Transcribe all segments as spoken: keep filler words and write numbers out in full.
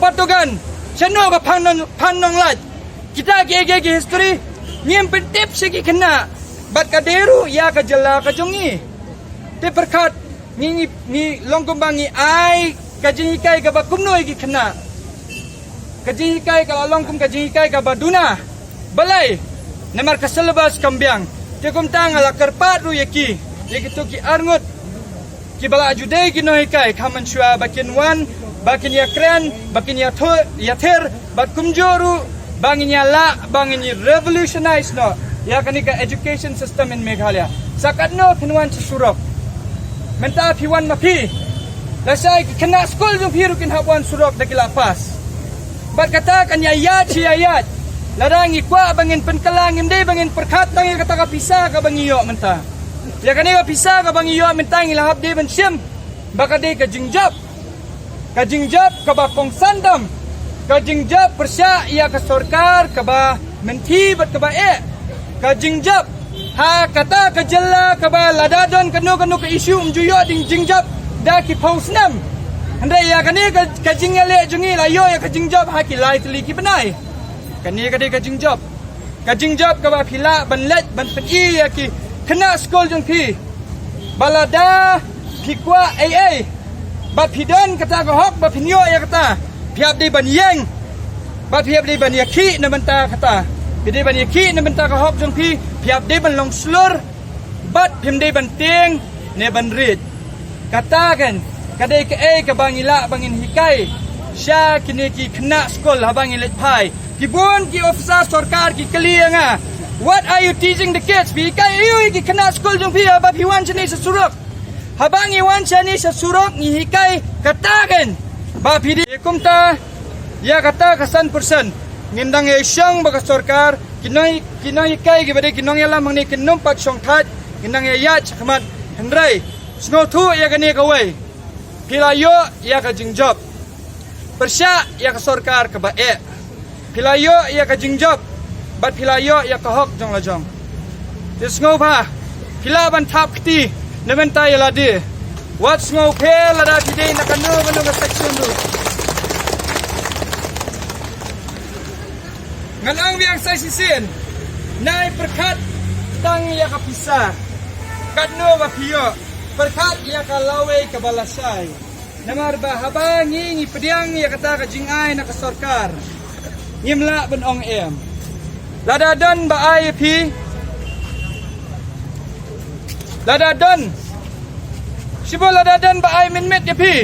Patogan, shano ka phan nong, phan nonglait. Kita ki ege ki history, ngim pyntip sha ki khynnah. Bad ka dei ruh ïa ka jylla ka jong ngi. Te pyrkhat, ngi, ngi, ngi long kumba ngi ai ka jinghikai kaba kumno ïa ki khynnah. Ka jinghikai ka la long kum ka jinghikai kaba duna. Balei, namar ka syllabus kam biang. Te kumta nga la kyrpad ruh ïa ki, ïa kito ki arngut. Kiba la ju dei ki nonghikai, kham mynshuwa ba kin wan, ba kin ïakren, ba kin ïathu-, ïathir, bad kumjuh ruh, ba ngin ïalah, ba ngin ïa revolutionize noh ïa kane ka education system in Meghalaya. Sa katno phin wan sha surok. Mynta phi wan ma phi. Lashai ki khynnah skul jong phi ruh kin hap wan surok da ki la pass. Bad kata kan ïa ïaid shi ïa ïaid. Lada ngi kwah ba ngin pynkylla, ngim dei ba ngin pyrkhat tang ïa kata ka pisa kaba ngi ïoh mynta. Ïa kane ka pisa kaba ngi ïoh mynta ngi la hap dei ban shim ba ka dei ka jingjop. Ka jingjop kaba kongsan dam. Ka jingjop pyrshah ïa ka sorkar kaba mynthi bad kaba eh. Ka jingjop ha kata ka jylla kaba lada don kano kano ka issue ym ju ïoh ding jingjop da ki phew snem. Hynrei ïa kane ka, ka jingïaleh jong ngi la ïoh ïa ka jingjop ha ki lai tylli ki bnai. Kane ka dei ka jingjop. Ka jingjop kaba phi lah ban leit ban pyni ïa ki khynnah skul jong phi. Ba lada phi kwah ei ei, bad phi don kata ka hok ba phin ïoh ïa kata, phi hap dei ban ïeng. Bad phi hap dei ban ïakhih na bynta kata. Phi dei ban ïakhih na bynta ka hok jong phi, phi hap dei ban long shlur. Bad phim dei ban tieng ne ban rit. Kata kan, ka dei kaei kaba ngi lah ba ngin hikai sha kine ki khynnah skul haba ngi leit phai. Ki bun ki officer sorkar ki kylli ïa nga, "What are you teaching the kids?" Phi hikai aïu ïa ki khynnah skul jong phi haba phi wan shane sha surok? Haba ngi wan shane sha surok ngi hikai kata kan. Ba phi dei kumta ïa kata ka san percent. Ngin dang ïa shong ba ka sorkar, ki nong, ki nonghikai kiba dei ki nongïalam hangne kin nym pat shongthait, ngin dang ïa ïaid shakhmat. Hynrei sngewthuh ïa kane kawei. Phi la ïoh ïa ka jingjop. Pyrshah ïa ka sorkar kaba eh. Phi la ïoh ïa ka jingjop. Bad phi la ïoh ïa ka hok jong la jong. Te sngewbha, phi lah ban thap kti na bynta ïa lade. Wat sngewpher lada phi dei na kano kano ka section ruh. Ngan ong biang sa shisien. Nai pyrkhat tang ïa ka pisa. Katno ba phi ïoh. Pyrkhat ïa ka lawei kaba lashai. Namar ba haba ngi ngi pdiang ïa kata ka jingai na ka sorkar, ngim lah ban ong em. Lada don ba ai ïa phi, lada don, shibun lada don ba ai mynmiet ïa phi.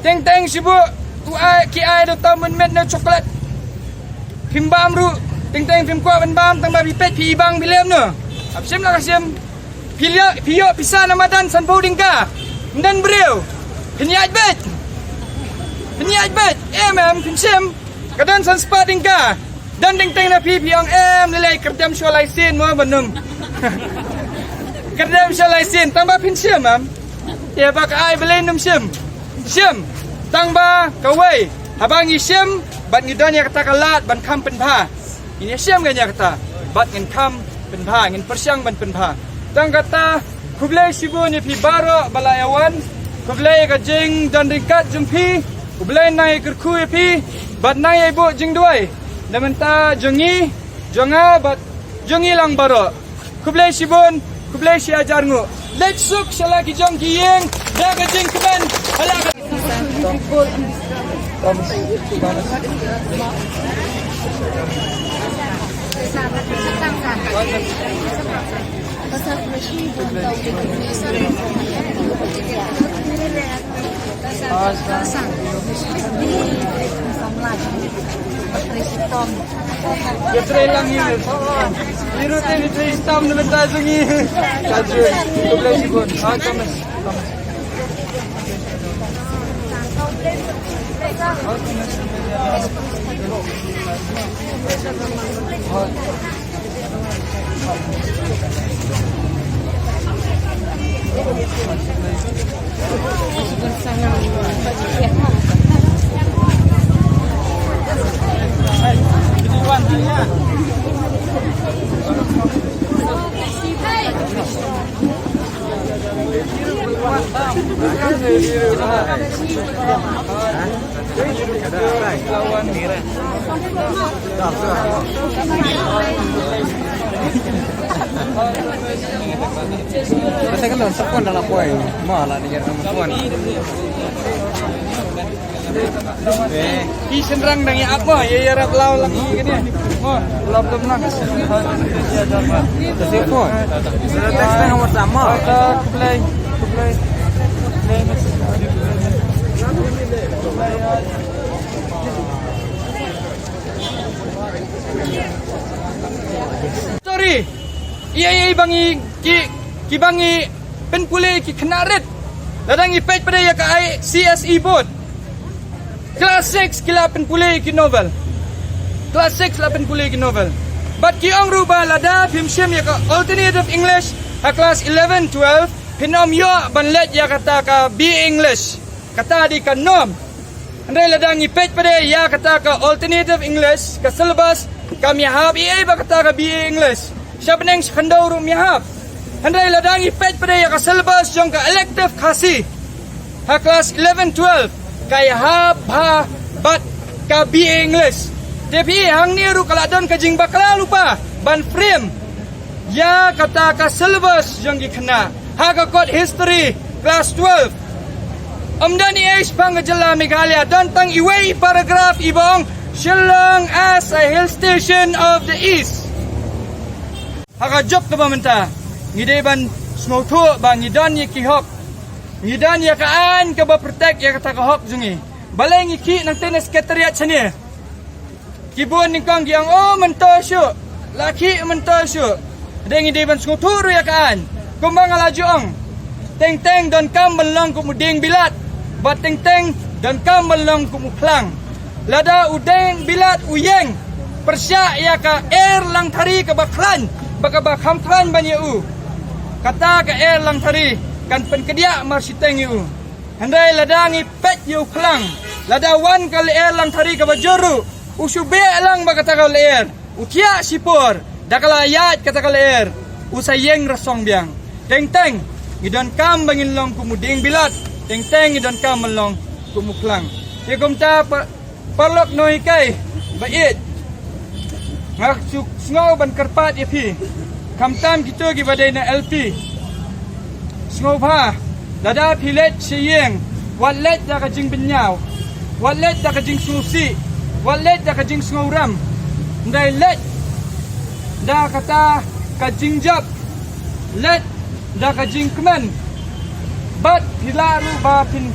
Teng teng shibun u ai, ki ai da u tau mynmiet ne chocolate. Phim bam ruh, teng teng phim kwah ban bam, tang ba phi peit phi ibang phi lem noh. Hap shim la ka shim. Phi ïoh, phi ïoh pisa na madan sanphew tyngka. Ym don briew. Phin ïaid beit. Phin ïaid beit. Em em, phin shim. Ka don san spah tyngka. Don teng teng na phi, phi ong em, lei lei kyrdem shuwa lai sien mo ban nym. Kyrdem shuwa lai sien, tang ba phin shim em. Te ba ka ai balei nym shim. Shim. Tang ba kawei. Haba ngi shim, bad ngi don ïa kata ka lad ban kham pynbha. Ngin ïa shim kan ïa kata. Bad ngin kham pynbha, ngin pyrshang ban pynbha. Tang kata, khublei shibun ïa phi baroh ba la ïa wan. Khublei ka jingdon ryngkat jong phi. Khublei nang ïa kyrkhu ïa phi. Bad nang ïa buh jingduwai. Na bynta jong ngi, jong nga bad jong ngi lang baroh. Khublei shibun, khublei shi hajar nguh. Leit suk sha la ki jong ki ïing, da ka jingkmen, ha la ka Ïa trei lang ïa. Ïa ruh te ïa trei stam na bynta jong ngi. Ka jui. Khublei shibun. Ha, Thomas. Thomas. Ki shynrang dang ïa ap mo, ïa ïarap law lang ïa kane. Mo, lap lap lang. Text lang WhatsApp mo. Khublei, khublei. Sorry. Ïa, ïa, ba ngi ki, ki ba ngi pynpule ki khynnah rit. Lada ngi peit pat ïa ka I C S E board. Class six ki la pynpule ki novel. Class six la pynpule ki novel. Bad ki ong ruh ba lada phim shim ïa ka alternative English ha class eleven, twelve, phin ym ïoh ban leit ïa kata ka B A English. Kata dei ka norm. Hynrei lada ngi peit pat ïa kata ka alternative English, ka syllabus kam ïahap ei ei bad kata ka B A English. Sha bneng sha khyndew ruh ym ïahap. Hynrei lada ngi peit pat ïa ka syllabus jong ka elective Khasi ha class eleven, twelve, ka ïahap bha bad ka B A English. Te phi hangne ruh ka la don ka jingbakla lypa ban frame ïa kata ka syllabus jong ki khynnah ha ka kot history class twelve. Ym don ei ei shaphang ka jylla Meghalaya, don tang iwei i paragraph i ba ong Shillong as a hill station of the East. Ha ka juk kaba mynta ngi dei ban sngewthuh ba ngi don ïa ki hok, ngi don ïa ka aiñ kaba protect ïa kata ka hok jong ngi. Balei ngi khih nangta na secretariat shane? Ki bun nyngkong ki ong, oh, myntoi shuh. La khih myntoi shuh. Dei ngi dei ban sngewthuh ruh ïa ka aiñ. Kumba nga la ju ong, teng teng donkam ban long kum u dieng bilat, bad teng teng donkam ban long kum u phlang. Lada u dieng bilat u ïeng pyrshah ïa ka Air Langthari kaba khlaiñ bad kaba kham khlaiñ ban ïa u, kata ka Air Langthari kan pynkdiah marshiteng ïa u. Hynrei lada ngi peit ïa u phlang, lada wan ka lyer Langthari kaba jur ruh, u shu beh lang bad kata ka lyer, u thiah shipor da ka la ïaid kata ka lyer, u sa ïeng rasong biang. Teng teng ngi donkam ba ngin long kum u dieng bilat, teng teng ngi donkam ban long kum u phlang. Te kumta pa paralok nonghikai ba ïeit, nga shu sngew ban kyrpad ïa phi, khamtam kito kiba dei na L P. Sngewbha, lada phi leit sha ïing, wat leit da ka jingbynñiaw, wat leit da ka jingsngewsih, wat leit da ka jingsngewrem. Hynrei leit da kata ka jingjop, leit da ka jingkmen. Bad phi lah ruh ba phin,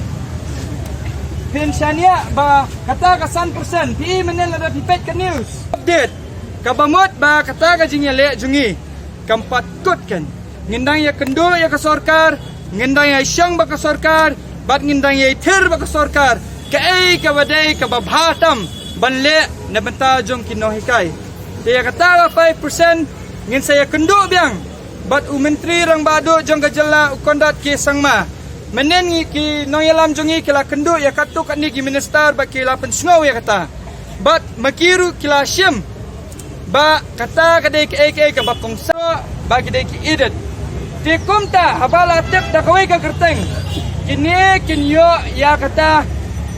phin shaniah ba kata ka san percent, phi i mynnin lada phi peit ka news update, kaba mut ba kata ka jingïaleh jong ngi kam pat kut kein. Ngin dang ïakynduh ïa ka sorkar, ngin dang ïashong bad ka sorkar, bad ngin dang ïaithir bad ka sorkar kaei kaba dei kaba bha tam ban leh na bynta jong ki nonghikai. Te ïa kata ka five percent ngin sa ïakynduh biang bad u Myntri Rangbah Duh jong ka jylla, u Conrad K Sangma. Mynnin ngi, ki nongïalam jong ngi ki la kynduh ïa katto katne ki minister bad ki la pynsngew ïa kata. Bad ma ki ruh ki la shim ba kata ka dei kaei kaei kaba kongsan, ba ki dei ki idiot. Te kumta haba la tip da kawei ka kyrteng, kine kin ïoh ïa kata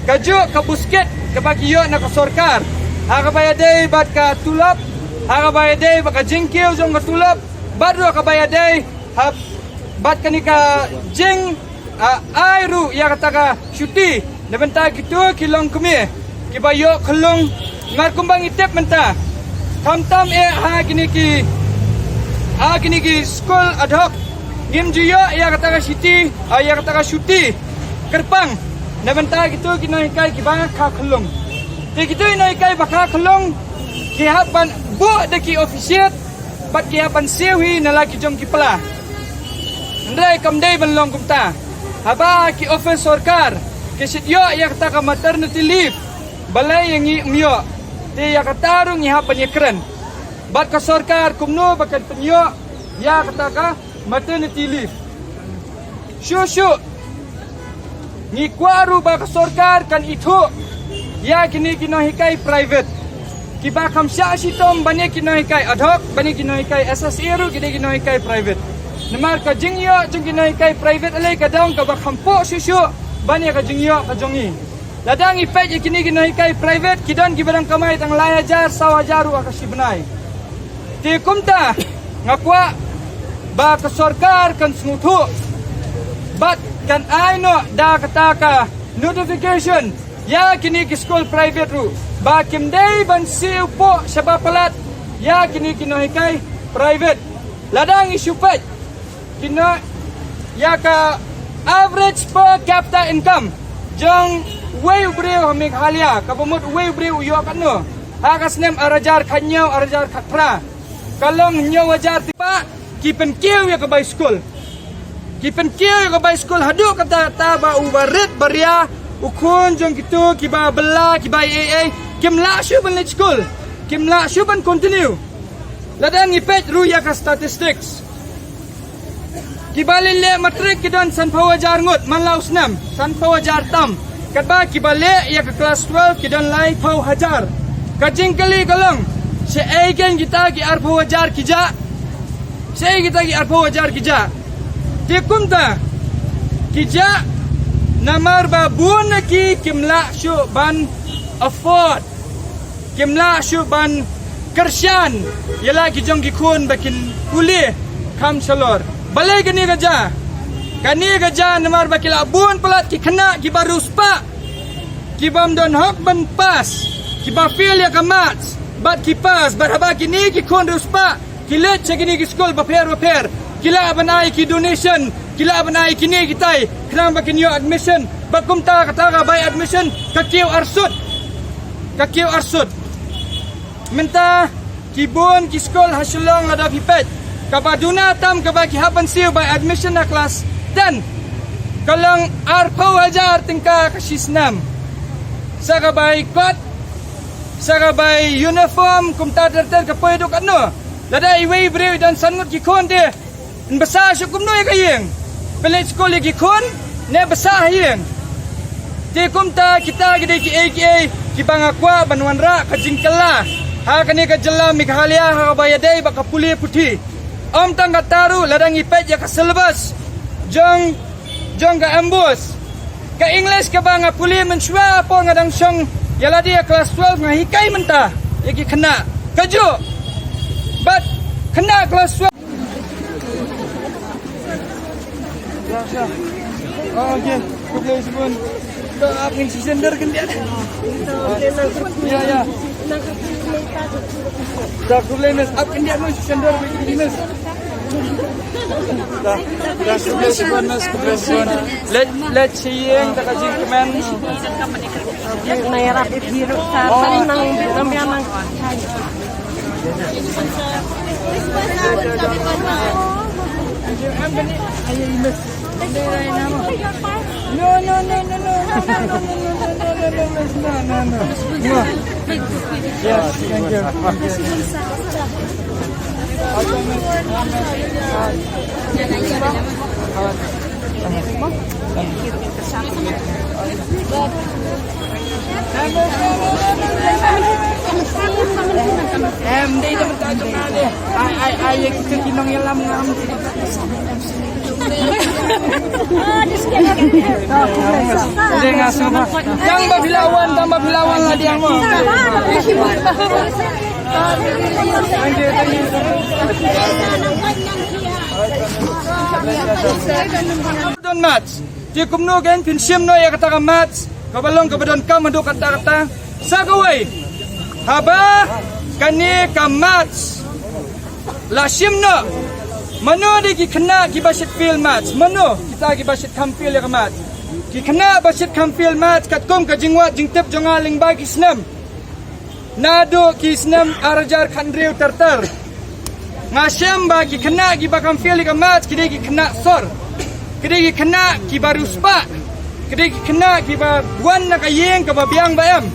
kajuh ka buskit kaba ki ïoh na ka sorkar, ha kaba ïadei bad ka tulop, ha kaba ïadei bad ka jingkiew jong ka tulop, bad ruh kaba ïadei ha bad kane ka jing, ah, ai ruh ïa kata ka shuti na bynta kito ki longkmie kiba ïoh khyllung. Namar kumba ngi tip mynta, khamtam eh ha kine ki, ha kine ki skul ad hoc, ngim ju ïoh ïa kata ka shuti, ah, ïa kata ka shuti kyrpang na bynta kito ki nonghikai kiba kha khyllung. Te kito ki nonghikai ba kha khyllung ki hap ban buh da ki officiate bad ki hap ban siew hi na la ki jong ki pla. Hynrei kam dei ban long kumta. Haba ki office sorkar ki shait ïoh ïa kata ka maternity leave, balei ïa ngi ym ïoh? Te ïa kata ruh ngi hap ban ïakren bad ka sorkar kumno ba kan pynïoh ïa kata ka maternity leave. Shuh shuh ngi kwah ruh ba ka sorkar kan ithuh ïa kine ki nonghikai private kiba kham shah shitom ban ïa ki nonghikai ad hoc, ban ïa ki nonghikai S S A ruh ki dei ki nonghikai private. Namar ka jingïoh jong ki nonghikai private lei ka dang kaba kham poh shuh shuh ban ïa ka jingïoh ka jong ngi. Lada ngi peit ïa kine ki nonghikai private, ki don kiba dang kamai tang lai hajar, saw hajar ruh ha ka shi bnai. Te kumta, nga kwah ba ka sorkar kan sngewthuh bad kan ai noh da kata ka notification ïa kine ki skul private ruh ba kim dei ban siew poh shaba palat ïa kine ki nonghikai private. Lada ngi shu peit kine ïa ka average per capita income jong uwei u briew ha Meghalaya, kaba mut uwei u briew u ïoh katno ha ka snem ar hajar khathynñiew, ar hajar khatphra, ka long hynñiew hajar. Te ba ki pynkiew ïa ka bai skul. Ki pynkiew ïa ka bai skul haduh katta katta ba u barit baria, u khun jong kito kiba bylla, kiba ei ei, kim lah shuh ban leit skul, kim lah shuh ban continue. Lada ngi peit ruh ïa ka statistics, kiba leit leh matrik ki don sanphew hajar ngut man la u snem, sanphew hajar tam. Katba kiba leh ïa ka klas twelve ki don laiphew hajar. Ka jingkylli ka long, shaei kein kita ki arphew hajar ki jah? Shaei kita ki arphew hajar ki jah? Te kumta ki jah namar ba bun na ki kim lah shuh ban afford, kim lah shuh ban kyrshan ïa la ki jong ki khun ba kin pule kham shalor. Balei kane ka jah? Kane ka jah namar ba ki la bun palat ki khynnah kiba riewspah, ki bym don hok ban pass, kiba fail ïa ka maths bad ki pass, bad haba kine ki khun riewspah ki leit sha kine ki skul bapher bapher, ki lah ban ai ki donation, ki lah ban ai kine kitai khnang ba kin ïoh admission. Bad kumta kata ka bai admission ka kiew arsut, ka kiew arsut. Mynta ki bun ki skul ha Shillong, lada phi peit, kaba duna tam kaba ki hap ban siew bai admission ha klas ten, ka long arphew hajar tyngka ka shi snem. Sa ka bai kot, sa ka bai uniform, kumta ter ter, ka poi haduh katno? Lada iwei i briew i don san ngut ki khun te, yn bsa shuh kumno ïa ka ïing? Pynleit skul ïa ki khun ne bsa ha ïing? Te kumta kita ki dei kiei kiei kiba nga kwah ban wanrah ka jingkylla ha kane ka jylla Meghalaya ha kaba ïadei bad ka pule puthi. Ym tang katta ruh, lada ngi peit ïa ka syllabus jong, jong ka MBOSE, ka English kaba nga pule mynshuwa hapoh nga dang shong ïa lade ïa klas twelve, nga hikai mynta ïa ki khynnah kajuh. Bad khynnah klas twelve. Oh, okay. Khublei shibun. To ap ngin shisien dur khyndiat. Ya, ya. Da khublei miss, ap khyndiat mo shisien dur, miss. Da, da khublei shibun miss, khublei shibun. Leit, leit sha ïing da ka jingkmen. Nai rap ip hirup sa, nang, nang biang nang. No, no, no, no, no. No, no, no, no, no, no, no, no, no, no, no. Yes, thank you. Em, dei da mynta jong nga dei. Ai, ai, ai, ïa kita ki nongïalam ngam. Dei nga sngewbha. Tang ba phi la wan, tang ba phi la wan la dei mo. Thank you, thank you. Don maths. Te kumno kein phin shim noh ïa kata ka maths kaba long kaba donkam haduh katta katta? Sa kawei, haba kane ka maths la shim noh, mano de ki khynnah kiba shait fail maths? Mano kita kiba shait kham fail ïa ka maths? Ki khynnah ba shait kham fail maths, katkum ka jingwad jingtip jong nga lyngba ki snem, naduh ki snem ar hajar khathynriew ter ter, nga shem ba ki khynnah kiba kham fail ïa ka maths ki dei ki khynnah sor, ki dei ki khynnah kiba riewspah, ki dei ki khynnah kiba wan na ka ïing kaba biang ba em.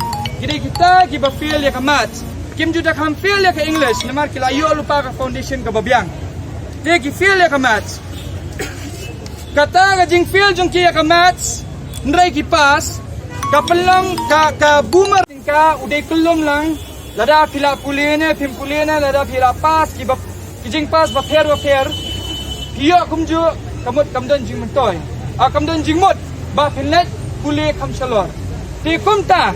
Ki dei kita kiba fail ïa ka maths. Kim ju da kham fail ïa ka English namar ki la ïoh lypa ka foundation kaba biang. Te ki fail ïa ka maths. Kata ka jingfail jong ki ïa ka maths, hynrei ki pass, ka pynlong ka, ka boomer. Ka u dei kyllum lang, lada phi la pule ne phim pule ne, lada phi la pass kiba, ki jingpass bapher bapher, phi ïoh kumjuh, ka mut kam don jingmyntoi, ah, kam don jingmut ba phin leit pule kham shalor. Te kumta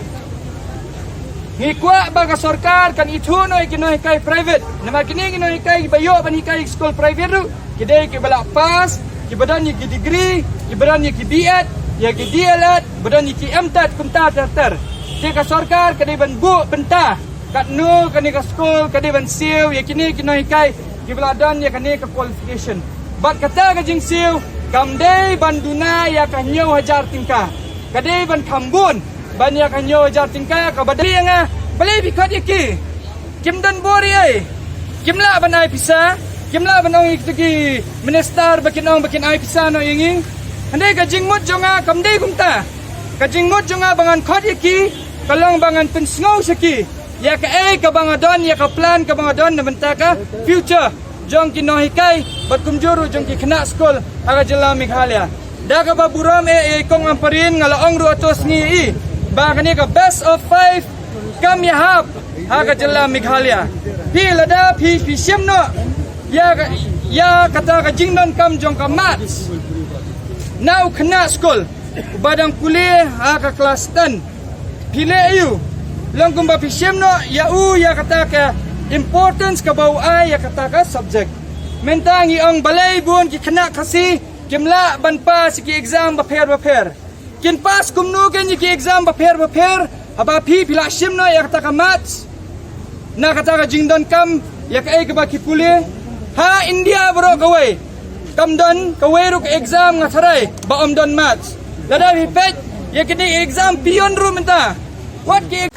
ngi kwah ba ka sorkar kan ithuh noh ïa ki nonghikai private. Namar kine ki nonghikai kiba ïoh ban hikai skul private ruh ki dei kiba la pass, kiba don ïa ki degree, kiba don ïa ki B.Ed, ïa ki D.El.Ed, ba don ïa ki M.Ted kumta ter ter. Te ka sorkar ka dei ban buh bynta katno kane ka skul ka dei ban siew ïa kine ki nonghikai kiba la don ïa kane ka qualification. Bad kata ka jingsiew kam dei ban duna ïa ka hynñiew hajar tyngka. Ka dei ban kham bun ban ïa ka hynñiew hajar tyngka kaba dei ïa nga. Balei phi khot ïa ki? Kim don bor ei. Kim lah ban ai pisa. Kim lah ban ong ïa ki minister ba kin ong ba kin ai pisa noh ïa ngi. Hynrei ka jingmut jong nga kam dei kumta. Ka jingmut jong nga ba ngan khot ïa ki ka long ba ngan pynsngew sha ki ïa kaei kaba nga don, ïa ka plan kaba nga don na bynta ka future jong ki nonghikai bad kumjuh ruh jong ki khynnah skul ha ka jylla Meghalaya. Da kaba burom eh ïa i Kong Ampareen, nga la ong ruh ha uto u sngi i ba kane ka best of five kam ïahap ha ka jylla Meghalaya. Phi lada phi phi shim noh ïa ka, ïa kata ka jingdonkam jong ka maths na u khynnah skul uba dang pule ha ka klas ten. Phi leh aiu? Long kumba phi shim noh ïa u ïa kata ka importance kaba u ai ïa kata ka subject. Mynta ngi ong balei bun ki khynnah Khasi kim lah ban pass ïa ki exam bapher bapher. Kin pass kumno kein ïa ki exam bapher bapher haba phi phi la shim noh ïa kata ka maths na kata ka jingdonkam ïa kaei kaba ki pule? Ha India baroh kawei kam don kawei ruh ka exam nga tharai ba ym don maths. Lada phi peit ïa kine ki exam pion ruh mynta, wat ki